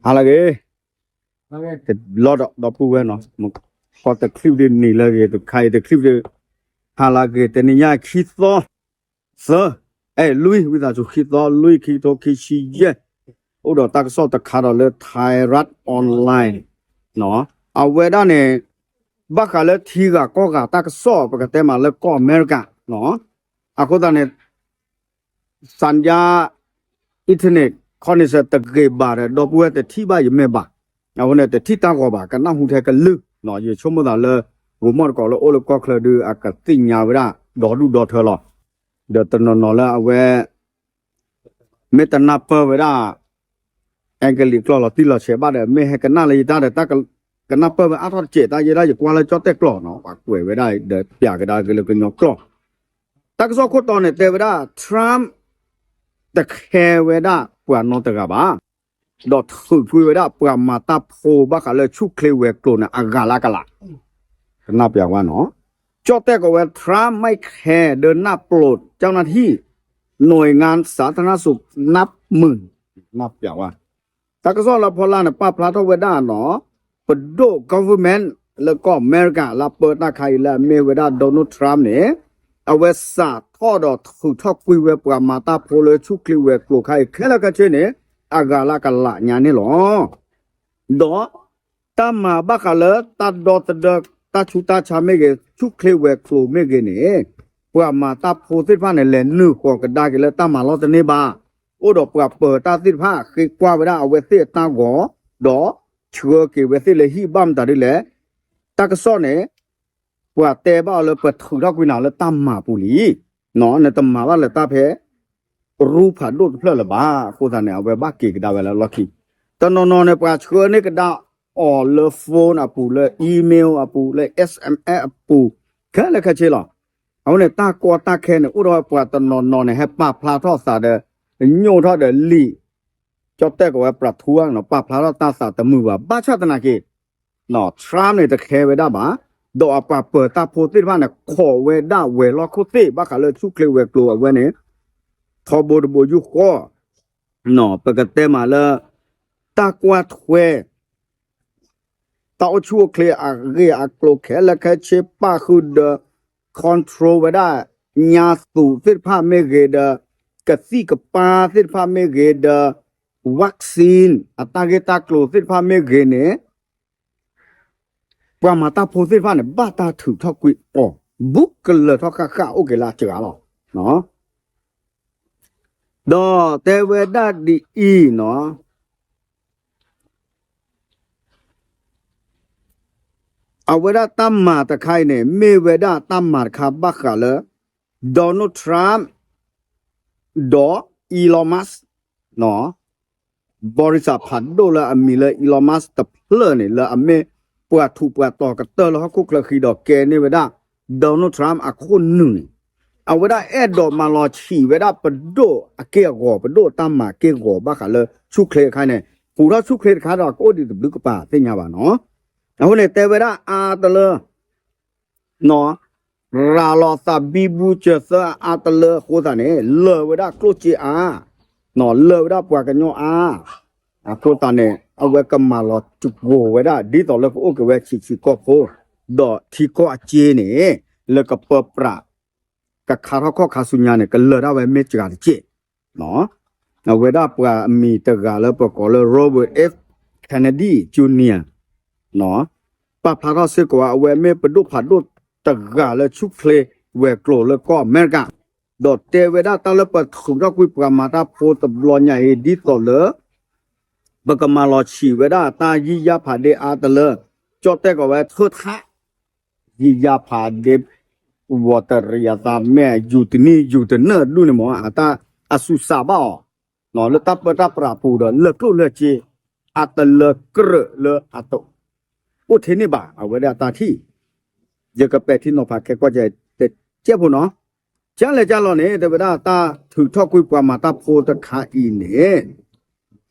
ဟါလၢအဂ့ၤ, တဘျီဒီး ဒီပုၢ်ဝဲၢ်နီၤ, ကီၢ်တချံၣ်ဒ်နံၤလၢအဂ့ၤ တခါအံၤတချံၣ်ဒ် ဟါလၢအဂ့ၤ တနံၤညါခံသီ သၢ, အဲၣ်လွံၢ် ဝံသးစူၤ ခံသီလွံၢ် ခံကထိခံဆံယဲၢ်, အိၣ်ဒီးတၢ်ကစီၣ်တခါဒီးလၢ Thai Rat Online နီၤ, အဝဲဒၣ်န့ၣ် ဘၣ်ဃးလၢထံဂၤကီၢ်ဂၤတၢ်ကစီၣ် ပကတဲမးလၢကီၢ်အမဲရကၤနီၤ, အဃိသတးန့ၣ် သံကြား internet connection တဂ့ၤဘၣ်ဒီး ဒီပုၢ်ဝဲၢ်တထံၣ်ဘၣ်ယမဲာ်ဘၣ်, အဃိန့ၣ် တထံၣ်တၢ်ဂီၤဘၣ် ကနၢ်ဟူထဲကလုၢ်နီၤ, ယဆိကမိၣ်သးလၢ ဂိၤမီၢ်တကိးလၢအိၣ်လၢကီၢ်ချၢဒုး အကသ့ၣ်ညါဝဲဒၣ် ဒီဒူၣ်ဒီထၢလီၤ, ဒီးတနီၤနီၤလၢအဝဲ မ့ၢ်တနၢ်ပၢၢ်ဝဲဒၣ် အဲကလံးကျိာ်လီၤတံၢ်လီၤဆဲးဘၣ်ဒီး မ့ၢ်ဟဲကနၣ်လၢယတၢ်ဒီး ကနၢ်ပၢၢ်ဝဲအါထီၣ်တစဲး တၢ်ယဲဒၣ်ယကွၢ်လၢကၠီၣ်တဲၣ်ကျိာ်နီၤ, ပှၤကွဲးဝဲဒၣ်ဒီး ပျးကဒါက့ၤလၢကညီကျိာ်, တၢ်ကစီၣ်ခိၣ်တီန့ၣ် တဲဝဲဒၣ် Trump တခဲဝဲဒၣ်ပှၤနီတဂၤဘၣ်, ဒီးထုးကွံာ်ဝဲဒၣ်ပှၤမၤတၢ်ဖိဘၣ်ဃးလၢဆူၣ်ချ့ဝဲၤကျိၤန့ၣ် အဂၤလၢကလး, ကနၢ်ပျးဝဲနီၤ, ကၠီၣ်တဲၣ်ကိးဝဲ Trump ไม่แคร์เดินหน้าปลดเจ้าหน้าที่หน่วยงานสาธารณสุขนับหมื่น ကနၢ်ပျးဝဲ တၢ်ကစီၣ်လၢဖီလာ်န့ၣ် ပာ်ဖျါထီၣ်ဝဲဒၣ်နီၤ, ပဒိၣ် government လၢကီၢ်အမဲရကၤ လၢပၢတၢ်ခါအံၤလၢအမ့ၢ်ဝဲဒၣ် Donald Trump န့ၣ်, အဝဲစးထီၣ်ဒီးထုးထီၣ်ကွံာ်ဝဲပှၤမၤတၢ်ဖိလၢဆူၣ်ချ့ဝဲၤကျိၤခါအံၤ ခဲလၢာ်ခဲဆ့န့ၣ် အဂၤလၢကလးညါန့ၣ်လီၤ. ဒီးတၢ်မၤဘၣ်ဃးလၢတၢ်ဒီသဒၢ တၢ်ဆူးတၢ်ဆါမ့ၢ်ဂ့ၤ ဆူၣ်ချ့ဝဲၤကျိၤမ့ၢ်ဂ့ၤန့ၣ်, ပှၤမၤတၢ်ဖိသ့ၣ်တဖၣ်န့ၣ် လဲၤနုာ်ဃီၤကဒါက့ၤလၢတၢ်မၤလီၢ်တန့ၢ်ဘၣ်. အိၣ်ဒီးပှၤပၢၤတၢ်သ့ၣ်တဖၣ် ဃ့ကွၢ်ဝဲဒၣ်အဝဲသ့ၣ်အတၢ်ဂီၤ, ဒီးဆှၢက့ၤဝဲသ့ၣ်လၢဟံၣ်ဘၣ်မတၤဒ်လဲၣ်. တၢ်ကစီၣ်န့ၣ် ပှၤတဲဘၣ်အီၤလၢပထုးထီၣ်ကွံာ်နၤလၢတၢ်မၤပူၤလံ, နတမၤဘၣ်လၢတၢ်ဖဲ ရူၢ်ဖးဒိၣ်တဖျၢၣ်လၢၤဘၣ်. အဃိသတးန့ၣ် အဝဲဘၣ်က့ၤကဒါဝဲလၢလီၢ်ခံ, တနီၤနီၤန့ၣ် ပှၤဆှၢန့ၢ်ကဒါအီၤလၢ phone အပူၤ လၢ email အပူၤ လၢ S M S အပူၤ ခဲလၢာ်ခဲဆ့လီၤ. အဃိန့ၣ် တၢ်ကီတၢ်ခဲန့ၣ် အိၣ်ဒီးပှၤတနီၤနီၤန့ၣ် ဟဲပာ်ဖျါထီၣ်သးဒီး ညိၣ်ထီၣ်ဒီးလံာ် ကၠီၣ်တဲၣ်ကိးဝဲပြးထူဧါနီၤ, ပာ်ဖျါထီၣ်တၢ်သးတမုာ်ဘၣ်. ဘၣ်ဆၣ်သနာ်က့ Trump န့ၣ်တခဲဝဲဒၣ်ဘၣ်, ဒီးအပှၤပၢၤတၢ်ဖိသ့ၣ်တဖၣ်န့ၣ် ခိးဝဲဒၣ်ဝဲၤလီၢ်ခိၣ်သ့ၣ် ဘၣ်ဃးလၢဆူၣ်ချ့ဝဲၤကျိၤအဝဲန့ၣ် ထီဘိတဘိယူၢ်ဃီ, ပကတဲမးလၢ တၢ်ကွၢ်ထွဲ တၢ်အိၣ်ဆူၣ်အိၣ်ချ့အဂ့ၢ်အကျိၤခဲလၢာ်ခဲဆ့ ပာ်ဃုာ်ဒီး control ဝဲဒၣ် ညါသူးသ့ၣ်တဖၣ်မ့ၢ်ဂ့ၤဒီး ကသံၣ်ကပၤသ့ၣ်တဖၣ်မ့ၢ်ဂ့ၤဒီး vaccine အတၢ်ဂ့ၢ်တၢ်ကျိၤသ့ၣ်တဖၣ်မ့ၢ်ဂ့ၤန့ၣ် ပှၤမၤတၢ်ဖိသ့ၣ်တဖၣ်န့ၣ် ဘၣ်တၢ်ထုးထီၣ်ကွံာ်အီၤ ဘူးကလၢၤထီၣ်ဃၣ်ဃၣ်အိၣ်က့ၤလၢအစှၤလီၤ. ဒီးတဲဝဲဒၣ်ဒ်အံၤနီၤ အဝဲဒၣ်တၢ်မၤတခါအံၤန့ၣ် မ့ၢ်ဝဲဒၣ်တၢ်မၤတခါဘၣ်ဃးလၢ Donald Trump ဒီး Elon Musk ဘီရံစၢ်ဖးဒိၣ်လၢအမံၤလၢ Elon Musk တဖျၢၣ်န့ၣ် လၢအမ့ၢ်ပှၤထူးပှၤတီၤကတၢၢ်လၢဟီၣ်ခိၣ်ချၢဃံဒီးကဲန့ၢ်ဝဲဒၣ် Donald Trump အခိၣ်နူာ်န့ၣ် အဝဲဒၣ်အဲၣ်ဒိးမၤလီၤဆံးဝဲဒၣ်ပဒိၣ်အက့ၢ်အဂီၤ ပဒိၣ်တၢ်မၤက့ၢ်ဂီၤဘၣ်ဃးလၢဆူၣ်ချ့အခါန့ၣ် ပူၤထီၣ်ဆူၣ်ချ့တခါဒီးကအိၣ်ဒံးတဘျုးကပၤသ့ၣ်ညါဘၣ်နီၤ. အဃိန့ၣ် တဲဝဲဒၣ်အါတလၢ ရၤလီၤသးဘံဘူစၢၤသၢအါတလၢအဃိသတးန့ၣ် လၢာ်ဝဲဒၣ်ကျိၣ်စ့အါ, လၢာ်ဝဲဒၣ်ပှၤကညီအါ, အဃိသတးန့ၣ် အဝဲကမၤလီၤစှၤဝဲဒၣ် ဒ်သိးလၢကအိၣ်က့ၤဝဲဆံးဆံးကီၢ်ဖိ ဒီးထံကီၢ်အစ့န့ၣ် လၢကပၢပြး ကခါထီၣ်ခီၣ်ခါဆူညါန့ၣ် ကလၢာ်ဒၣ်ဝဲမ့ၢ်စှၤတစဲး အဝဲဒၣ်ပှၤအမံၤတဂၤလၢပကိးလၢ Robert F Kennedy Junior ပာ်ဖျါထီၣ်စ့ၢ်ကီးဝဲ အဝဲမ့ၢ်ပဒိၣ်ဖးဒိၣ်တဂၤလၢဆူၣ်ချ့ဝဲၤကျိၤလၢကီၢ်အမဲရကၤ ဒီးတဲဝဲဒၣ်တၢ်လၢပထုးထီၣ်ကွံာ်ပှၤမၤတၢ်ဖိတဘျီညါအံၤ ဒ်သိးလၢ ပကမၤလီၤဆံးဝဲဒၣ်တၢ်ယံာ်ယါဖးဒ့အါတလၢ ကၠီၣ်တဲၣ်ကိးဝဲထၢၣ်ထး ယံာ်ယါဖးဒ့ ဝီၤတရံးအသးမဲာ် ယူၤတနံၣ်ယူၤတနၢၣ်ဒူၣ်န့ၣ်မ့ၢ် အတၢ်အစူးစးဘၣ်အီၤ လၢတၢ်ပၢတၢ်ပြးပူၤဒီး လၢာ်ကျိၣ်လၢာ်စ့ အတလၢကြၢးလၢအတအိၣ်ထဲန့ၣ်ဘၣ် အဝဲဒၣ်အတၢ်ထံၣ် ယကပဲာ်ထံနီၤဖးခဲကီၢ်ကဲတကဲဖိနီၤ ကၢ်လဲၣ်ကၢ်လီၤန့ၣ် တဲဝဲဒၣ်တၢ်ထုးထီၣ်ကွံာ်ပှၤမၤတၢ်ဖိတခါအံၤန့ၣ်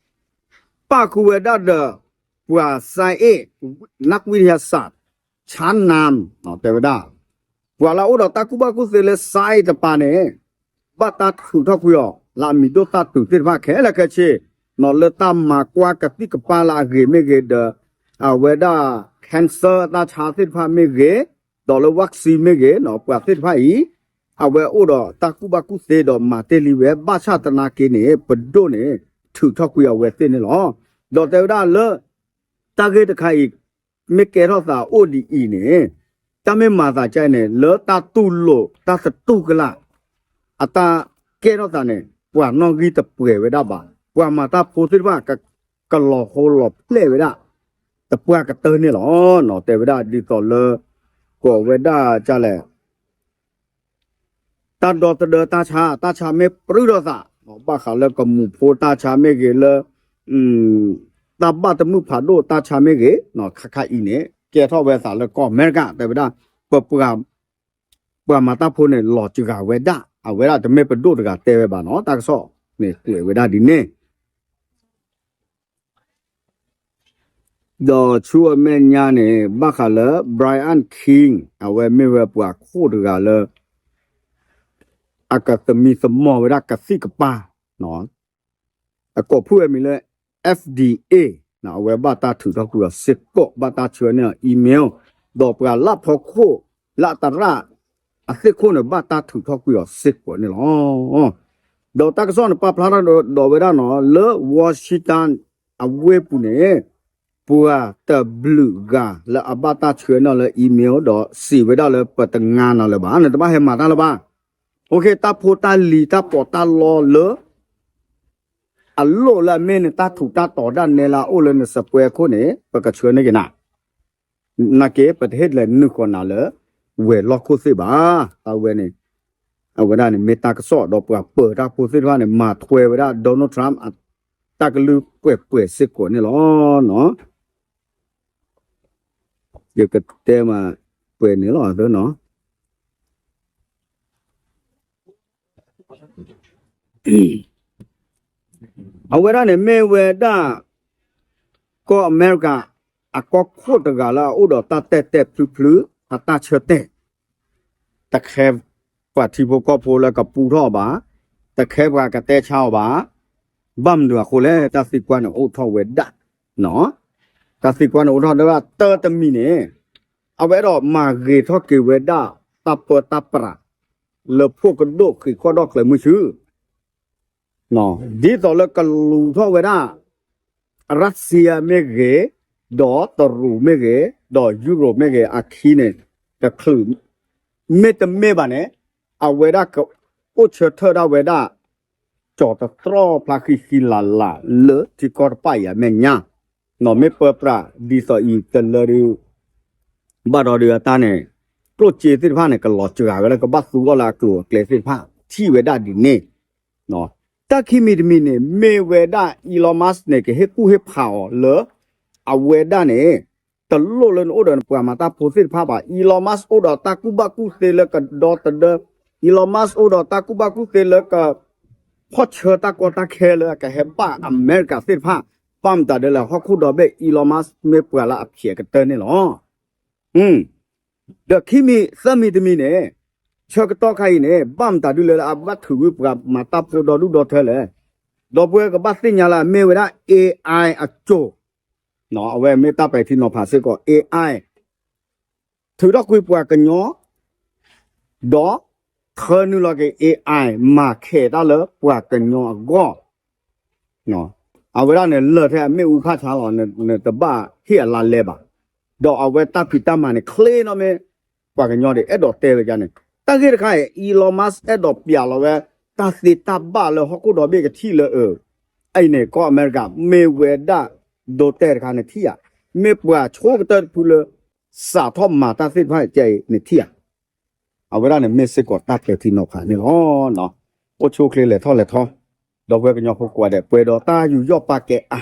ပၣ်ဃုာ်ဝဲဒၣ်ဒီး ပှၤ science နၢ်ကွံယၤစၣ် ဆါနၢမ် တဲဝဲဒၣ် ပှၤလၢအအိၣ်ဒီးတၢ်ကူၣ်ဘၣ်ကူၣ်သ့လၢ science တပၤန့ၣ် ဘၣ်တၢ်ထုးထီၣ်ကွံာ်အီၤ လၢအမံၤဒိၣ်သၣ်တုၤသ့ၣ်တဖၣ်ခဲလၢာ်ခဲဆ့ လၢတၢ်မၤကွၢ်ကသံၣ်ကပၤလၢအဂ့ၤမ့ၢ်ဂ့ၤဒီး အဝဲဒၣ် cancer တၢ်ဆါသ့ၣ်တဖၣ်မ့ၢ်ဂ့ၤ, ဒီးလၢ vaccine မ့ၢ်ဂ့ၤ ပှၤသ့ၣ်တဖၣ်အံၤ အဝဲအိၣ်ဒီးတၢ်ကူၣ်ဘၣ်ကူၣ်သ့ဒီးမၤတ့ၢ်လံဝဲ ဘၣ်ဆၣ်သနာ်က့န့ၣ် ပဒိၣ်န့ၣ် ထုးထီၣ်ကွံာ်အဝဲသ့ၣ်န့ၣ်လီၤ. ဒီးတဲဝဲဒၣ်လၢ တၢ်ဂ့ၢ်တခါအံၤ မ့ၢ်ကဲထီၣ်သးအိၣ်ဒ်အံၤန့ၣ် တၢ်မ့ၢ်မၤသးကါအံၤန့ၣ် လၢတၢ်တူၢ်လိာ်တၢ်သတူၢ်ကလာ် အတၢ်ကဲထီၣ်သးန့ၣ် ပှၤနီၣ်ဂံၢ်တပှဲၤဝဲဒၣ်ဘၣ်. ပှၤမၤတၢ်ဖိသ့ၣ်တဖၣ် ကလီၤဟိလီၤဖျဲၣ်ဝဲဒၣ် တပှၢ်ကတၢၢ်န့ၣ်လီၤ. တဲဝဲဒၣ်ဒ်သိးလၢ ကိးဝဲဒၣ်ကလဲၣ် တၢ်ဒီသဒၢတၢ်ဆါ တၢ်ဆါမ့ၢ်ပြူၢ်ထီၣ်သး ဘၣ်ဃးလၢကမူးဖိတၢ်ဆါမ့ၢ်ဂ့ၤလၢ တၢ်ဘၣ်တမုၣ်ဖးဒိၣ်တၢ်ဆါမ့ၢ်ဂ့ၤ ခါခါအံၤန့ၣ် ကဲထီၣ်ဝဲသးလၢကီၢ်အမဲရကၤ တဲဝဲဒၣ် ပ ပှၤမၤတၢ်ဖိန့ၣ် လီၤစှၤဝဲဒၣ် အဝဲဒၣ်တမ့ၢ်ပဒိၣ်တဂၤတဲဝဲဘၣ်နီၤ တၢ်ကစီၣ်န့ၣ်ကွဲးဝဲဒၣ်ဒ်န့ၣ် ဒီးဆူအမဲာ်ညါန့ၣ် ဘၣ်ဃးလၢ Brian King အဝဲမ့ၢ်ဝဲပှၤခိၣ်တဂၤလၢ အကသမံသမိးဝဲဒၣ်ကသံၣ်ကပၤ အကိးဖုၣ်ဝဲမံၤလၢ F D A အဝဲဘၣ်တၢ်ထုးထီၣ်ကွံာ်အီၤစ့ၢ်ကီး ဘၣ်တၢ်ဆှၢန့ၢ်အီၤ email ဒီးပှၤလၢဖီခိၣ်လၢအသရၣ်အသ့ၣ်ခိၣ်န့ၣ် ဘၣ်တၢ်ထုးထီၣ်ကွံာ်အီၤစ့ၢ်ကီးန့ၣ်လီၤ. ဒီးတၢ်ကစီၣ်န့ၣ် ပာ်ဖျါထီၣ်ဒီးဝဲဒၣ်နီၤ လၢ Washington အဝ့ၢ်ပူၤန့ၣ် ပှၤတဘျုးဂၤလၢအဘၣ်တၢ်ဆှၢန့ၢ်လၢ email ဒီးစံးဝဲဒၣ်လၢပတငါနၤလၢၤဘၣ် နတဘၣ်ဟဲမၤတၢ်လၢၤဘၣ်. အိၣ်ခ့ တၢ်ဖိတၢ်လံၤတၢ်ပီးတၢ်လီလၢ အလိၣ်လၢအမ့ၢ်နတၢ်ထူးတၢ်တီၤဒၣ်နဲလၢအအိၣ်လၢနစပွဲခိၣ်န့ၣ် ပကဆှၢန့ၢ်က့ၤနၤ နာ်က့ ပတဟ့ၣ်လဲၤနုာ်ဃီၤနၤလၢ ဝဲၤလီၢ်ခိၣ်သ့ၣ်ဘၣ်. တၢ်ဝဲန့ၣ် အဝဲဒၣ်န့ၣ် မ့ၢ်တၢ်ကစီၣ်ဒီးပှၤပၢၤတၢ်ဖိသ့ၣ်တဖၣ်န့ၣ် မၤထွဲဝဲဒၣ် Donald Trump တၢ်ကလုၢ်ပှဲၤပှဲၤစ့ၢ်ကီးန့ၣ်လီၤ. ယကတဲမးပှဲၤန့ၣ်လီၤသနီၤ အဝဲဒၣ်န့ၣ်မ့ၢ်ဝဲဒၣ် ကီၢ်အမဲရကၤ အကီၢ်ခိၣ်တဂၤလၢအအိၣ်ဒီးတၢ်တဲာ်တဲာ်ဖျုဖျု အတၢ်ဆၢတဲာ် တခဲပှၤထံဖိကီၢ်ဖိလၢကပူထီၣ်အီၤဘၣ်, တခဲပှၤကတဲဆါအီၤဘၣ်. ဘၣ်မနုၤအဃိလဲၣ် တၢ်သံကွၢ်န့ၣ်အိၣ်ထီၣ်ဝဲဒၣ်, တၢ်သံကွၢ်န့ၣ်အိၣ်ထီၣ်ဝဲဒၣ် တၢ်တမံၤန့ၣ် အဝဲအဲၣ်ဒိးမၤဂ့ၤထီၣ်က့ၤဝဲဒၣ် တၢ်ပၢတၢ်ပြး လၢဖှိၣ်ကဒိၣ်ဃ့ၢ်ခီၣ်ဒီၣ်ကျဲၤမုၢ်ဆူၣ် ဒ်သိးလၢကလူၤထီၣ်ဝဲဒၣ် ရၢစံယါမ့ၢ်ဂ့ၤ, ဒီးတရူးမ့ၢ်ဂ့ၤ, ဒီးယူရိၣ်မ့ၢ်ဂ့ၤ အခံန့ၣ် တချုး မ့တမ့ၢ်ဘၣ်န့ၣ် အဝဲဒၣ်ကအိၣ်ဆၢထၢၣ်ဒၣ်ဝဲဒၣ် ကၠီၤတတြီဖျါဃံဃံလၤလၤလၢထံကီၢ်တဖၣ်အံၤအမဲာ်ညါ, မ့ၢ်ပၢပြးဒ်သိးအံၤတလၢဒုး ဘၣ်ဒီးဒုးအတၢ်န့ၣ် ကျိၣ်စ့သ့ၣ်တဖၣ်န့ၣ် ကလီၤစှၤဝဲလၢ ကဘၣ်သူအီၤလၢအကျိၤအကျဲသ့ၣ်တဖၣ် ထံၣ်ဝဲဒၣ်ဒ်န့ၣ် တၢ်ခံမံၤတမံၤန့ၣ် မ့ၢ်ဝဲဒၣ် Elon Musk န့ၣ် ကဟ့ၣ်ကူၣ်ဟ့ၣ်ဖးအီၤလၢ အဝဲဒၣ်န့ၣ် တလိၣ်လၢနအိၣ်ဒီးနပှၤမၤတၢ်ဖိသ့ၣ်တဖၣ်ဘၣ်. Elon Musk အိၣ်ဒီးတၢ်ကူၣ်ဘၣ်ကူၣ်သ့လၢကဒီသဒၢ, Elon Musk အိၣ်ဒီးတၢ်ကူၣ်ဘၣ်ကူၣ်သ့လၢက ဖီၣ်ဆၢတၢ်ကီတၢ်ခဲလၢအကဟဲဘၣ်အမဲရကၤသ့ၣ်တဖၣ်, ဘၣ်မတၤဒ်လဲၣ် ဟီၣ်ခိၣ်ဒီဘ့ၣ် Elon Musk မ့ၢ်ပှၤလၢအဖျဲးကတၢၢ်န့ၣ်လီၤ. ဒီးခံမံၤသၢမံၤတမံၤန့ၣ် ဆၢကတီၢ်ခါအံၤန့ၣ် ဘၣ်မတၤဒ်လဲၣ်လၢအဘၣ်ထုးကွံာ်ပှၤမၤတၢ်ဖိဒီဒူၣ်ဒီထၢလဲၣ်, ဒီပုၢ်ဝဲၢ်ကဘၣ်သ့ၣ်ညါလၢအမ့ၢ်ဝဲဒၣ် AI အစိၤ, အဝဲမ့ၢ်တၢ်ပဲာ်ထံနီၤဖးစ့ၢ်ကီး AI ထုးထီၣ်ကွံာ်ပှၤကညီ ဒီး ထၢနုာ်လီၤက့ၤ AI မၤခဲးတၢ်လၢပှၤကညီအဂီၢ်, အဝဲဒၣ်န့ၣ်လၢာ်ထဲအမ့ၣ်အူဖးဆါလီၤ, နတဘၣ်ဟ့ၣ်အလါလဲဘၣ်. ဒီးအဝဲတၢ်ဖံးတၢ်မၤန့ၣ် ချ့နီၢ်မ့ၢ် ပှၤကညီဒ်အဲၣ်ဒိးတဲဝဲဒ်န့ၣ်, တၢ်ဂ့ၢ်တခါအံၤ Elon Musk အဲၣ်ဒိးပျးလီၤဝဲ တၢ်သ့တၢ်ဘၣ်လၢဟီၣ်ခိၣ်ဒီဘ့ၣ်ကထံၣ်လၢအ အံၤန့ၣ် ကီၢ်အမဲရကၤ မ့ၢ်ဝဲဒၣ် ဒိတဲာ်တခါန့ၣ်ထံၣ်ဧါ, မ့ၢ်ပှၤဆိကတၢၢ်တဖုလၢ စးထီၣ်မၤတၢ်သ့ၣ်တဖၣ်အံၤန့ၣ်ထံၣ်ဧါ. အဝဲဒၣ်န့ၣ်မ့ၢ်စ့ၢ်ကီးတၢ်ပဲာ်ထံနီၤဖးန့ၣ်လီၤ. အိၣ်ဆူၣ်အိၣ်ချ့လဲၤထီၣ်လဲၤထီ, ဒီပုၢ်ဝဲၢ်ကညီဖိကိးဂၤဒဲး ပှဲၤဒီးတၢ်ယူးယီၣ်ပာ်ကဲအါ